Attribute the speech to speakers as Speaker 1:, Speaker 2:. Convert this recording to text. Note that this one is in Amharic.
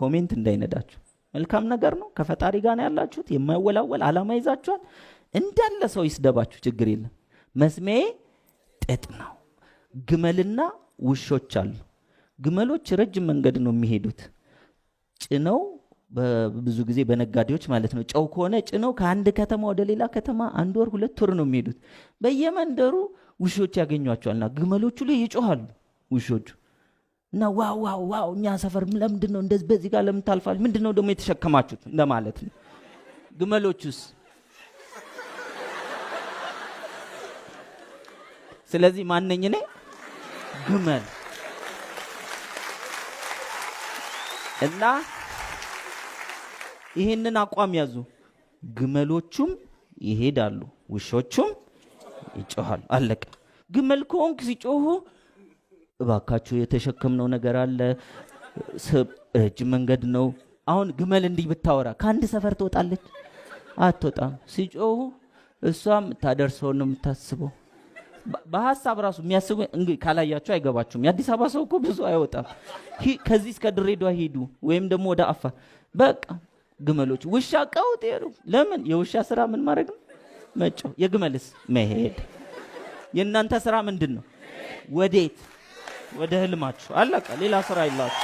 Speaker 1: Comment እንዳይነዳችሁ። መልካም ነገር ነው። ከፈጣሪ ጋር ነው ያላችሁት። የማይወላወል ዓላማ ይዛችኋል። እንዳለ ሰው ይስደባችሁ፣ ችግር የለም። መስሚያዬ ጥጥ ነው። ግመልና ውሾች አሉ። ግመሎች ረጅም መንገድ ነው የሚሄዱት ጭነው፣ ብዙ ጊዜ በነጋዴዎች ማለት ነው። ጨው ከሆነ ጭነው ከአንድ ከተማ ወደ ሌላ ከተማ 1 ወር 2 ወር ነው የሚሄዱት። በየመንደሩ ውሾች ያገኟቸዋልና ግመሎቹ ላይ ይጮሃሉ ውሾቹ እና wow wow wow፣ እኛ ሰፈር ለምንድን ነው እንደዚህ በዚህ ጋር ለምን ታልፋል? ምንድን ነው ደግሞ የተሸከማችሁት እንደማለት ነው። ግመሎቹስ? ስለዚህ ማነኝ እኔ? ግመል። እና ይህንን አቋም ያዙ። ግመሎቹም ይሄዳሉ፣ ውሾቹም ይጮሃሉ። አለቀ። ግመል ከሆንክ ሲጮሁ እባካችሁ የተሸከምነው ነገር አለ፣ ረጅም መንገድ ነው። አሁን ግመል እንዲህ ብታወራ ከአንድ ሰፈር ትወጣለች? አትወጣም። ሲጮሁ እሷ የምታደርሰውን ነው የምታስበው። በሀሳብ ራሱ የሚያስቡ እንግዲህ ካላያችሁ አይገባችሁም። የአዲስ አበባ ሰው እኮ ብዙ አይወጣም። ከዚህ እስከ ድሬዳዋ ሂዱ ወይም ደግሞ ወደ አፋር፣ በቃ ግመሎች ውሻ ቀውጥ ሄዱ። ለምን? የውሻ ስራ ምን ማድረግ ነው? መጮህ። የግመልስ መሄድ። የእናንተ ስራ ምንድን ነው? ወዴት? ወደ ህልማችሁ። አለቀ። ሌላ ስራ የላችሁ።